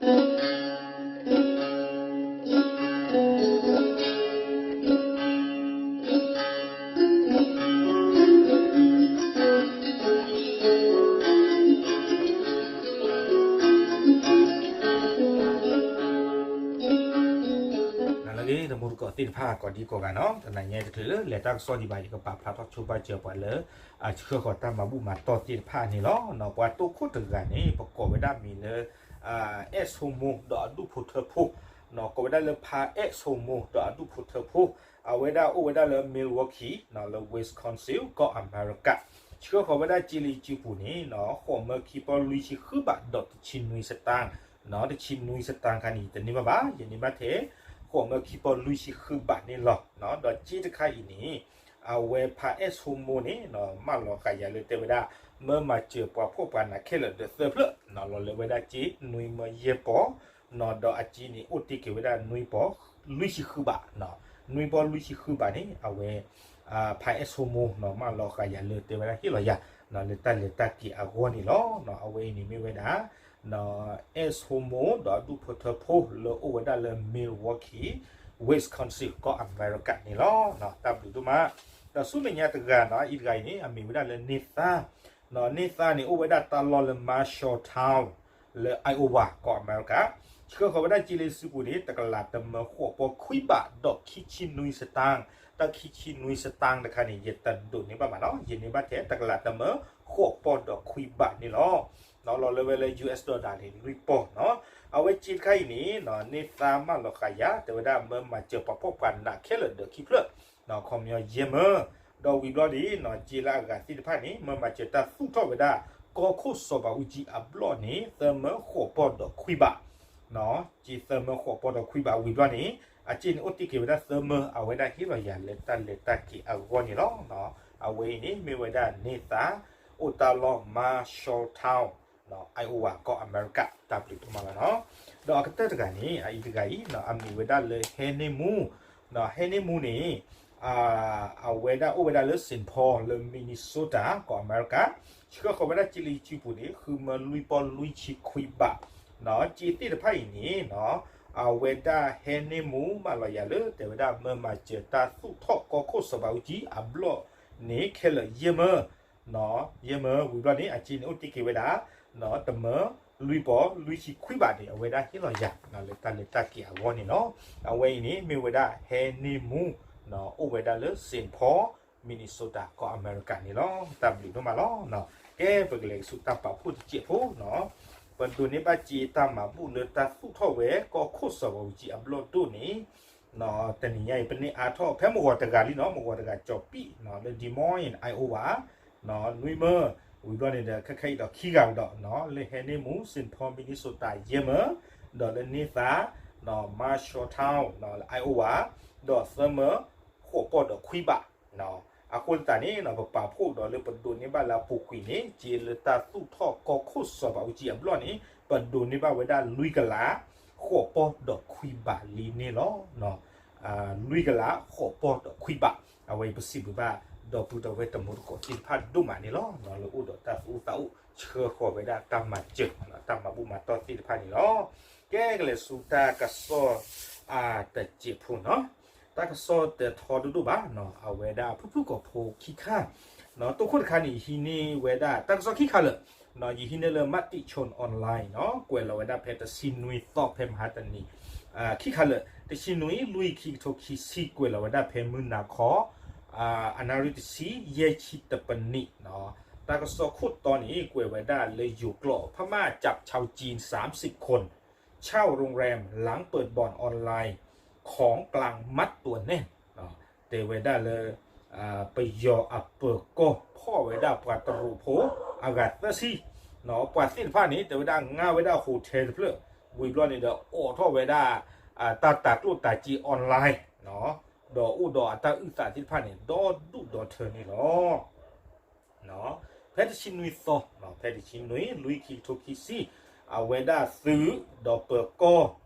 နလၢအဂ့ၤ တမူတကိးသ့ၣ်တဖၣ် ကိးဒံကိးဂၤနီၤ, တနံၤညါတချုးလၢလဲၤတၢ်ကစီၣ်ဒံးဘၣ် ယကပာ်ဖျါထီၣ်ဆိပာ်စၢၤပှၤလၢ အဆှၢဃီၤတၢ်မၤဘူၣ်မၤတီၢ်သ့ၣ်တဖၣ်န့ၣ်လီၤ. ပှၤတိခိၣ်တဂၤန့ၣ် ပကိးဝဲဒၣ်မံၤလၢ အဲၣ်ဆိမိ ဒီးအဒူၣ်ဖိထၢဖိ, ကိးဝဲဒၣ်လၢဖါအဲၣ်ဆိမိ ဒီးအဒူၣ်ဖိထၢဖိ, အဝဲဒၣ်အိၣ်ဝဲဒၣ်လၢ Milwaukee လၢ Wisconsin ကီၢ်အမဲရကၤ, ဆှၢဃီၤဝဲဒၣ်စ့လၢယစုပူၤန့ၣ် ဃိးမၢခံပီၢ်လွံၢ်ဆံဃုဘး ဒီးတဆံနွံစတၣ် တဆံနွံစတၣ်ခါန့ၣ် ယတန့ၢ်ဘၣ်ဘၣ်, ယန့ၢ်ဘၣ်ထဲ ဃိးမၢခံပီၢ်လွံၢ်ဆံဃုဘးန့ၣ်လီၤ. ဒီးစ့တခါအံၤန့ၣ် အဝဲဖါအဲၣ်ဆိမိန့ၣ် မၢလီၤဃာ်ယၤလၢတဲဝဲဒၣ် မၢမၤစၢၤပှၤဖှီၣ်ပှၤနးခဲလၢာ်ဒီးသၢဖျၢၣ် လီၤလၢဝဲဒၣ်စ့နွံမၢယဲၢ်ပီၢ်, ဒီးအစ့န့ၣ်အိၣ်တ့ၢ်က့ၤဝဲဒၣ်နွံပီၢ်လွံၢ်ဆံဃုဘး, နွံပီၢ်လွံၢ်ဆံဃုဘးန့ၣ် အဝဲ ဖါအဲၣ်ဆိမိ မၢလီၤဃာ်ယၤလၢတဲဝဲဒၣ်ဟ့ၣ်လီၤယၤ လၢတၢ်လဲၤတၢ်က့ၤအဂီၢ်န့ၣ်လီၤ. အဝဲအံၤန့ၣ်မ့ၢ်ဝဲဒၣ် အဲၣ်ဆိမိ ဒီးအဒူၣ်ဖိထၢဖိလၢအိၣ်ဝဲဒၣ်လၢ Milwaukee, Wisconsin ကီၢ်အမဲရကၤန့ၣ်လီၤ. တၢ်ဘျုးဒိၣ်မး, ဒီးဆူမဲာ်ညါတဂၤနီၤ အံၤတဂၤအံၤန့ၣ် အမ့ၢ်ဝဲဒၣ်လၢ န့ၢ်သါ, န့ၢ်သါန့ၣ်အိၣ်ဝဲဒၣ်တၢ်လီၢ်လၢ Marshalltown လၢ Iowa ကီၢ်အမဲရကၤ, ဆှၢဃီၤဝဲဒၣ်စ့လၢစုပူၤန့ၣ် တကလးတမၢဃိးပီၢ်ခွံဘး ဒီးခံဆံနွံစတၣ်, တၢ်ခံဆံနွံစတၣ်တခါန့ၣ် ယတဒိးန့ၢ်ဘၣ်မးနီၤ, ယန့ၢ်ဘၣ်ထဲတကလးတမၢဃိးပီၢ်ဒီးခွံဘးန့ၣ်လီၤ. လီၤလၢဝဲလၢ ယူၣ်အ့ၣ် dollar န့ၣ် လွံၢ်ပီၢ်နီၤ. အဝဲစ့တခါအံၤန့ၣ် န့ၢ်သါမၢလီၤဃာ်ယၤ တဲဝဲဒၣ်မၢမၤစၢၤပှၤဖှီၣ်ပှၤနးခဲလၢာ်ဒီးခံဖျၢၣ် ခီပညီယဲၢ်မၢ, ဒီးဝံၤဘျီဒ်နီၤ စ့လၢအဂၤသ့ၣ်တဖၣ်န့ၣ် မၢမၤစၢၤတၢ်သူၣ်ထီၣ်ဝဲဒၣ် ကီၢ်ခိၣ်စီၤဘးအူကၠံအဘျီၣ်န့ၣ် သၢမၢဃိးပီၢ်ဒီးခွံဘး, စ့သၢမၢဃိးပီၢ်ဒီးခွံဘးဝံၤဘျီန့ၣ် အစ့န့ၣ်အိၣ်တ့ၢ်က့ၤဝဲဒၣ်သၢမၢ အဝဲဒၣ်ဟ့ၣ်လီၤယၤလၢတၢ်လဲၤတၢ်က့ၤအဂီၢ်န့ၣ်လီၤ. အဝဲအံၤန့ၣ်မ့ၢ်ဝဲဒၣ်န့ၢ်သါ အိၣ်တၢ်လီၢ် Marshalltown, Iowa ကီၢ်အမဲရကၤ တၢ်ဘျုးဒိၣ်မးလီၤနီၤ. ဒီးအကတၢၢ်တဂၤန့ၣ် အအံၤတဂၤအံၤ အမ့ၢ်ဝဲဒၣ်လၢ ဟဲန့ၣ်မူ, ဟဲန့ၣ်မူန့ၣ် အဝဲဒၣ်အိၣ်ဝဲဒၣ်လၢ Saint Paul လၢ Minnesota ကီၢ်အမဲရကၤ, ဆှၢဃီၤဝဲဒၣ်စ့လၢယစုပူၤန့ၣ် ဃုမၢလွံၢ်ပီၢ်လွံၢ်ဆံခွံဘး, စ့သ့ၣ်တဖၣ်အံၤန့ၣ် အဝဲဒၣ်ဟဲန့ၣ်မူမၢလီၤယၤလၢ တဲဝဲဒၣ်မၢမၤစၢၤတၢ်သူၣ်ထီၣ်ကီၢ်ခိၣ်စီၤဘးအူကၠံအဘျီၣ်န့ၣ် ခဲလၢာ်ယဲၢ်မၢ ယဲၢ်မၢဝံၤဘျီန့ၣ် အစ့န့ၣ်အိၣ်တ့ၢ်က့ၤဝဲဒၣ် တမၢလွံၢ်ပီၢ်လွံၢ်ဆံခွံဘးန့ၣ် အဝဲဒၣ်ဟ့ၣ်လီၤယၤ လၢတၢ်လဲၤတၢ်က့ၤအဂီၢ်န့ၣ်လီၤ. အဝဲအံၤန့ၣ် မ့ၢ်ဝဲဒၣ် ဟဲန့ၣ်မူ အိၣ်ဝဲဒၣ်လၢ Saint Paul, Minnesota ကီၢ်အမဲရကၤန့ၣ်လီၤ. တၢ်ဘျုးဒိၣ်မးလီၤ. ကဲ ပကလဲၤဆူတၢ်ပာ်ဖှိၣ်တစဲးဖိနီၤ, ပဒိးန့ၢ်ဘၣ်စ့တၢ်မၤဘူၣ်လၢတၢ်သူၣ်ထီၣ်ဝဲ ကီၢ်ခိၣ်စီၤဘးအူကၠံအဘျီၣ်ဒိၣ်န့ၣ် တနံၤညါအံၤ ပန့ၢ်အါထီၣ်ဖဲမုၢ်ဂီၤတဂၤလံနီၤ, မုၢ်ဂီၤတဂၤကၠီၤပံၣ် လၢ Des Moines, Iowa နွံမၢ, ဝံၤဘျီန့ၣ်ဒီး ခဲခဲအံၤဒီးခံဂၤကဒီးနီၤ, လၢဟဲန့ၣ်မူ Saint Paul, Minnesota ယဲၢ်မၢ, ဒီးလၢန့ၢ်သါ Marshalltown လၢ Iowa ဒီးသၢမၢဃိးပီၢ်ဒီးခွံဘး အဃိသတးန့ၣ် ပပာ်ဖှိၣ်ဒီးလၢပဒိးန့ၢ်ဘၣ်လၢအပူၤကွံာ်န့ၣ် စ့လၢတၢ်သူၣ်ထီၣ်ကီၢ်ခိၣ်စီၤဘးအူကၠံအဘျီၣ်န့ၣ် ပဒိးန့ၢ်ဘၣ်ဝဲဒၣ်လွံၢ်ကလး ဃိးပီၢ်ဒီးခွံဘးလံန့ၣ်လီၤ. လွံၢ်ကလး ဃိးပီၢ်ဒီးခွံဘး, အဝဲအံၤပစံးဘျုးဘၣ် ဒီပုၢ်ဒီဝဲၢ်တမူတကိးသ့ၣ်တဖၣ်ဒိၣ်မးန့ၣ်လီၤ. လၢအိၣ်ဒီးတၢ်သူၣ်အိၣ်သးအိၣ် ဆှၢဃီၤဝဲဒၣ်တၢ်မၤစၢၤ တၢ်မၤဘူၣ်မၤတီၢ်သ့ၣ်တဖၣ်န့ၣ်လီၤ. ကဲ ကလဲၤဆူတၢ်ကစီၣ် တစဲးဖိနီၤ, တၢ်ကစီၣ်တထီဒိၣ်ဒိၣ်ဘၣ်နီၤ, အဝဲဒၣ်ဖုၣ်ဖုၣ်ကိာ်ဖိခံခါ တိခိၣ်တခါန့ၣ် ယဟံးန့ၢ်ဝဲဒၣ် တၢ်ကစီၣ်ခံခါလၢာ်, ယဟံးန့ၢ်လၢ Matichon Online နီၤ, ကွဲးလီၤဝဲဒၣ်ဖဲတဆံနွံသီဖဲမဟါတနံၤ, ခံခါလၢာ် တဆံနွံလွံၢ်ခံကထိခံဆံ ကွဲးလီၤဝဲဒၣ်ဖဲမုၢ်နၤခီ အနၣ်ရံၣ်တဆံ ယဲၢ်ဆံတပနံးနီၤ, တၢ်ကစီၣ်ခိၣ်တီန့ၣ် ကွဲးဝဲဒၣ်လၢယိၤကျိာ် พม่าจับชาวจีนสามสิบคน เช่าโรงแรมหลังเปิดบ่อนออนไลน์ ของกลางมัดตัวแน่น တဲဝဲဒၣ်လၢ ပယီၤအပၢၤကီၢ်ဖီၣ်ဝဲဒၣ်ပှၤတရူးဖိ အဂၤသၢဆံ, ပှၤသ့ၣ်တဖၣ်န့ၣ် တဲဝဲဒၣ်ငါဝဲဒၣ် hotel တဖျၢၣ်, ဝံၤဘျီန့ၣ်ဒီးအိးထီၣ်ဝဲဒၣ် တၢ်တၤကျိၣ်တၤစ့ online ဒီးအိၣ်ဒီးအတၢ်အုၣ်သးသ့ၣ်တဖၣ်န့ၣ် ဒီဒူၣ်ဒီထၢန့ၣ်လီၤ. ဖဲတဆံနွံသီ, ဖဲတဆံနွံလွံၢ်ခံကထိခံဆံ, အဝဲဒၣ်သုးဒီး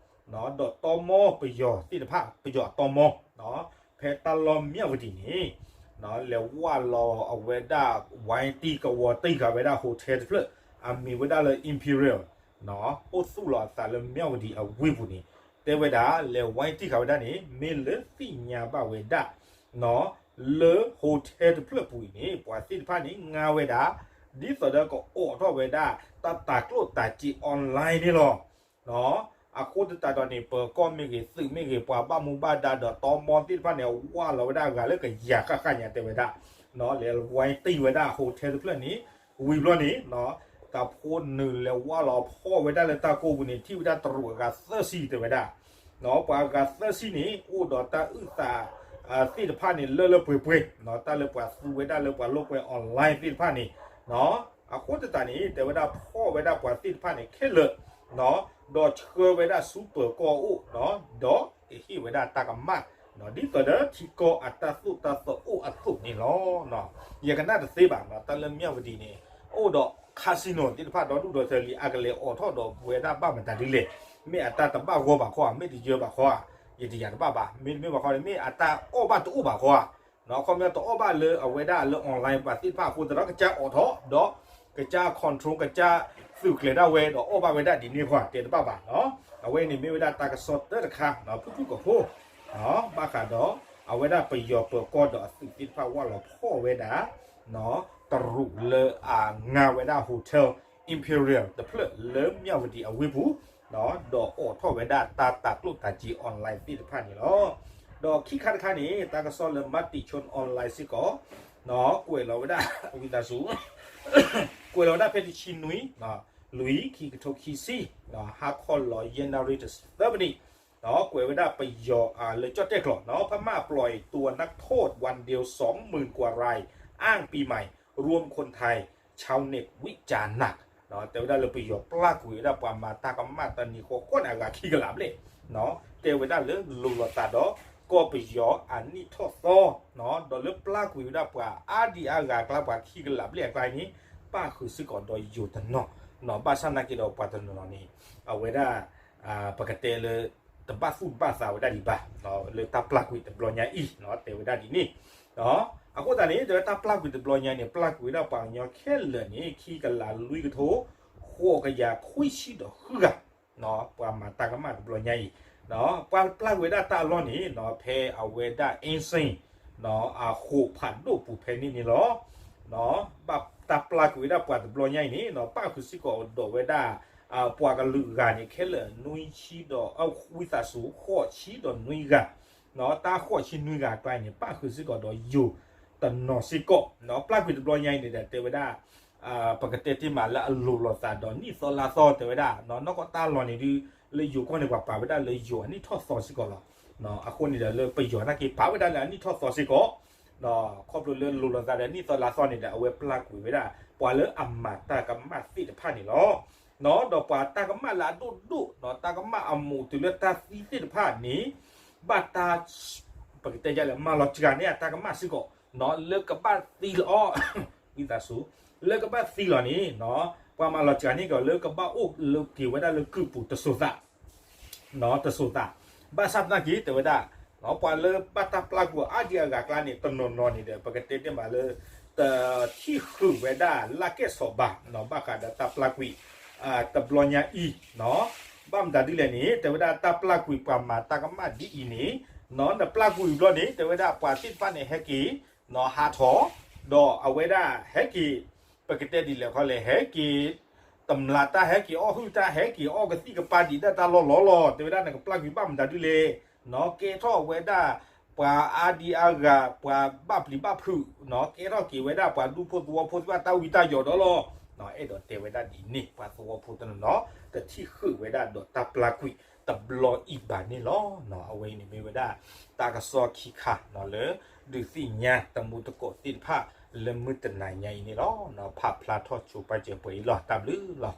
ပၢၤကီၢ် ဒီးတီမီပယီၤသ့ၣ်တဖၣ် ပယီၤအတီမီ ဖဲတၢ်လီၢ်မၠၣ်ဝတံၤန့ၣ် လဲၤဝၢ်လီၤအဝဲဒၣ် ဝါတံၢ်ကဝီၤတံၢ်ဃာ်ဝဲဒၣ် hotel တဖျၢၣ် အမံၤဝဲဒၣ်လၢ Imperial အိၣ်သူၣ်လီၤအသးလၢမၠၣ်ဝတံၤအဝ့ၢ်ပူၤန့ၣ် တဲဝဲဒၣ် လဲၤဝဲတံၢ်ဃာ်ဝဲဒၣ်န့ၣ် မ့ၢ်လၢသ့ၣ်ညါဘၣ်ဝဲဒၣ် လၢ hotel တဖျၢၣ်ပူၤအံၤန့ၣ် ပှၤသ့ၣ်တဖၣ်န့ၣ် ငါဝဲဒၣ် ဒ်သိးဒီးကအိးထီၣ်ဝဲဒၣ် တၢ်တၤကျိၣ်တၤစ့ online န့ၣ်လီၤ. အဃိသတးဒီးန့ၣ် ပၢၤကီၢ်မ့ၢ်ဂ့ၤ သုးမ့ၢ်ဂ့ၤ ပှၤဘၣ်မူဘၣ်ဒါဒီးတီမီသ့ၣ်တဖၣ်န့ၣ် ဝၢ်လီၤဝဲဒၣ်အဂၤလၢကယၤဃၣ်ဃၣ်ညါတဲဝဲဒၣ် လဲၤဝဲတံၢ်ဝဲဒၣ် hotel တဖျၢၣ်န့ၣ် ဝံၤဘျီန့ၣ် တၢ်ဖိနုာ်လဲၤဝၢ်လီၤဖီၣ်ဝဲဒၣ်လၢတၢ်ကိၢ်ပူၤန့ၣ် ထံၣ်ဝဲဒၣ်တရူးအဂၤသၢဆံတဲဝဲဒၣ် ပှၤအဂၤသၢဆံန့ၣ် အိၣ်ဒီးတၢ်အုၣ်သးသ့ၣ်တဖၣ်န့ၣ် လၢလၢပှဲၤပှဲၤ တၢ်လၢပှၤသူဝဲဒၣ်လၢပှၤလိာ်ကွဲ online သ့ၣ်တဖၣ်န့ၣ် အဃိသတးန့ၣ် တဲဝဲဒၣ်ဖီၣ်ဝဲဒၣ်ပှၤသ့ၣ်တဖၣ်န့ၣ်ခဲလၢာ် ဒီးဆှၢဝဲဒၣ်ဆူပၢၤကီၢ်အအိၣ် ဒီးကဟ့ၣ်ဝဲဒၣ်တၢ်ကမၣ် ဒ်သိးဒီးထံကီၢ်အတၢ်သိၣ်တၢ်သီအိၣ်အသိးန့ၣ်လီၤ. ယကနၣ်တသ့ဘၣ် တၢ်လၢမၠၣ်ဝတံၤန့ၣ် အိၣ်ဒီး casino သ့ၣ်တဖၣ်ဒီဒူၣ်ဒီထၢလံ အကလဲၤအိးထီၣ်ဒီးဝဲဒၣ်ဘၣ်မတၤဒ်လဲၣ်, မ့ၢ်အတၢ်တဘၣ်ဂီၢ်ဘၣ်ခီဧါ, မ့ၢ်တယၢဘၣ်ခီဧါ, ယတယာ်တဘၣ်ဘၣ်, မ့တမ့ၢ်ဘၣ်ခီန့ၣ် မ့ၢ်အတၢ်အီၣ်ဘၣ်တအိၣ်ဘၣ်ခီဧါ, ခီပညီတအီၣ်ဘၣ်လၢအဝဲဒၣ်လၢ online ပှၤသ့ၣ်တဖၣ်အဃိသတးဒီး ကစၢ်အိးထီၣ်ဒီး ကစၢ် control ကစၢ်သုးကျဲၤဒၣ်ဝဲဒီးအီၣ်ဘၣ်ဝဲဒၣ်ဒ်န့ၣ်ခီဧါ တဲတဘၣ်ဘၣ်နီၤ. အဝဲန့ၣ်မ့ၢ်ဝဲဒၣ်တၢ်ကစီၣ်တၢတခါ ဖုၣ်ဖုၣ်ကဟိ ဘၣ်ဃးဒီး အဝဲဒၣ်ပယီၤပၢၤကီၢ်ဒီးအသုးသ့ၣ်တဖၣ်ဝၢ်လီၤဖီၣ်ဝဲဒၣ် တရူးလၢအငါဝဲဒၣ် Hotel Imperial တဖျၢၣ်လၢမၠၣ်ဝတံၤအဝ့ၢ်ပူၤ ဒီးအိးထီၣ်ဝဲဒၣ်တၢ်တၤကျိၣ်တၤစ့ online သ့ၣ်တဖၣ်န့ၣ်လီၤ. ဒီးခံခါတခါန့ၣ် တၢ်ကစီၣ်လၢ Matichon Online စ့ၢ်ကီး ကွဲးလီၤဝဲဒၣ် ဝံသးစူၤ ကွဲးလီၤဝဲဒၣ်ဖဲတဆံနွံ လွံၢ် ခံကထိခံဆံ ဟါခီလီၤယဲၢ်နၣ်ရံၣ်တဆံသၢမံးနံး ကွဲးဝဲဒၣ်ပယီၤလၢကၠီၣ်တဲၣ်ကျိာ် พม่าปล่อยตัวนักโทษวันเดียวสองหมื่นกว่าราย อ้างปีใหม่ รวมคนไทย ชาวเน็ตวิจารณ์หนัก တဲဝဲဒၣ်လၢပယီၤပျၢ်ကွံာ်ဝဲဒၣ်ပှၤမၤတၢ်ကမၣ်တနံၤဃီဃီန့ၣ် အဂၤခံကလးဘျဲၣ် တဲဝဲဒၣ်လၢလိၤလိာ်သးဒီး ကီၢ်ပယီၤအနံၣ်ထီၣ်သီ ဒီးလၢပျၢ်ကွံာ်ဝဲဒၣ်ပှၤအါဒံအါဂၤအကျါ ပှၤခံကလးဘျဲၣ်အကျါန့ၣ် ပၣ်ဃုာ်စ့ၢ်ကီးဒီးယိၤတနီၤ ဘၣ်ဆၣ်သနာ်က့ဒီးပှၤတနီၤနီၤန့ၣ် အဝဲဒၣ် ပကတဲလၢ တဘၣ်သူၣ်တဘၣ်သးဝဲဒၣ်ဒံးဘၣ် လၢတၢ်ပျၢ်ကွံာ်တဘျီညါအံၤ တဲဝဲဒၣ်ဒ်န့ၣ် အဃိသတးန့ၣ် တဲဝဲတၢ်ပျၢ်ကွံာ်တဘျီညါန့ၣ် ပျၢ်ကွံာ်ဝဲဒၣ်ပှၤကညီခဲလၢာ်န့ၣ် ခံကလးလွံၢ်ကထိ ဃိးကယၤခွံဆံဒီးဃုဂၤ ပှၤမၤတၢ်ကမၣ်တဘျီညါအံၤ ပှၤပျၢ်ကွံာ်ဝဲဒၣ်တၢ်အလီၢ်န့ၣ် ဖဲအဝဲဒၣ် အင်းစိန် အဃိးဖးဒိၣ်ပူၤဖဲန့ၣ်န့ၣ်လီၤ. ဘၣ်တၢ်ပျၢ်ကွံာ်ဝဲဒၣ်ပှၤတဘျီညါအံၤန့ၣ် ပၣ်ဃုာ်စ့ၢ်ကီးဒီးဝဲဒၣ် ပှၤကလုာ်ဂၤန့ၣ် ခဲလၢာ်နွံဆံဒီး ဝံသးစူၤ ဃိးဆံဒီးနွံဂၤ တၢ်ဃိးဆံနွံဂၤအကျါန့ၣ် ပၣ်ဃုာ်စ့ၢ်ကီးဒီးယိၤတနီၤစ့ၢ်ကီး ပျၢ်ကွံာ်တဘျီညါအံၤန့ၣ်ဒီး တဲဝဲဒၣ် ပကတဲတ့ၢ်မးလၢအလိၤလိာ်သးဒီးနံၣ်သီလါသီ တဲဝဲဒၣ် နီၢ်ကီၢ်တၢ်လီၢ်န့ၣ်ဒုး လၢယိၤကီၢ်န့ၣ် ပှၤပာ်ဝဲဒၣ်လၢယိၤအနံၣ်ထီၣ်သီစ့ၢ်ကီးလီၤ. အဃိန့ၣ်ဒီးလၢပယီၤနာ်က့ ပာ်ဝဲဒၣ်လၢအနံၣ်ထီၣ်သီစ့ၢ်ကီး ခီဖျိလၢလိၤလိာ်သးဒီးနံၣ်သီလါသီန့ၣ်ဒီး အဝဲပျၢ်ကွံာ်ဝဲဒၣ် ပှၤလၢအမၤတၢ်ကမၣ်သ့ၣ်တဖၣ်န့ၣ်လီၤ. ဒီးပှၤတၢ်ကမၣ်လၢအဒိၣ်ဒိၣ် တၢ်ကမၣ်အမူးတုၤလၢတၢ်သံသ့ၣ်တဖၣ်န့ၣ် ဘၣ်တၢ် ပကတဲဒ်လဲၣ် မၤလီၤစှၤန့ၢ်အတၢ်ကမၣ်စ့ၢ်ကီး လၢကဘၣ်သံလီၤ ဝံသးစူၤ လၢကဘၣ်သံလီၤန့ၣ် ပှၤမၤလီၤစှၤန့ၢ်ကီးလၢကဘၣ်အိၣ်လၢက့ၤဝဲဒၣ်လၢကုၢ်ပူၤတစိၤသး တစိၤသး ဘၣ်ဆၣ်သနာ်က့ တဲဝဲဒၣ် ပှၤလၢဘၣ်တၢ်ပျၢ်ကွံာ်အါဒံအါဂၤအကျါန့ၣ် တနီၤနီၤန့ၣ်ဒီး ပကတဲတ့ၢ်မးလၢ တထံၣ်ဃုာ်ဝဲဒၣ်လၢကဲၣ်ဆိးဘၣ် ဘၣ်ဃးဒီးတၢ်ပျၢ်ကွံာ် တဘျီညါအံၤ ဘၣ်မတၤဒ်လဲၣ်န့ၣ် တဲဝဲဒၣ်တၢ်ပျၢ်ကွံာ်ပှၤမၤတၢ်ကမၣ်ဒ်အံၤန့ၣ် နပျၢ်ကွံာ်ဘျီန့ၣ် တဲဝဲဒၣ်ပှၤသ့ၣ်တဖၣ်န့ၣ် ဟဲက့ၤ ဟးထီၣ် ဒီးအဝဲဒၣ်ဟဲက့ၤ ပကတဲဒ်လဲၣ်ခီလဲၣ် ဟဲက့ၤ တမျးတၢ် ဟဲက့ၤအီၣ်ဟုၣ်တၢ် ဟဲက့ၤအီၣ်ကသံၣ်ကပၤဒံးဒၣ်တၢ်လီၢ်လီၢ်လီၤ. တဲဝဲဒၣ်နကပျၢ်ကွံာ်ဘၣ်မတၤဒ်လဲၣ် ကဲထီၣ်ဝဲဒၣ် ပှၤအါဒံအါဂၤ ပှၤဘၣ်ပျံၤဘၣ်ဖုး ကဲထီၣ်က့ၤဝဲဒၣ်ပှၤဒူဖိသဝီဖိသ့ၣ်တဖၣ်တၢ်ဝံတၢ်ယိးဒီးလီၤ. အဲၣ်ဒိးတဲဝဲဒၣ်ဒ်န့ၣ် ပှၤသဝီဖိတနီၤနီၤ တထံၣ်ဃုာ်ဝဲဒၣ်ဒီးတၢ်ပျၢ်ကွံာ်တဘျီအံၤဘၣ်န့ၣ်လီၤ. အဝဲအံၤန့ၣ်မ့ၢ်ဝဲဒၣ် တၢ်ကစီၣ်ခံခါလၢ ဒုးသ့ၣ်ညါတမူတကိးသ့ၣ်တဖၣ်လၢမုၢ်တနၤညါအံၤန့ၣ်လီၤ. ဖးဖျါထီၣ်ဆိပာ်စၢၤပှဲၤအံၤလီၤ. တၢ်ဘျုးလီၤ.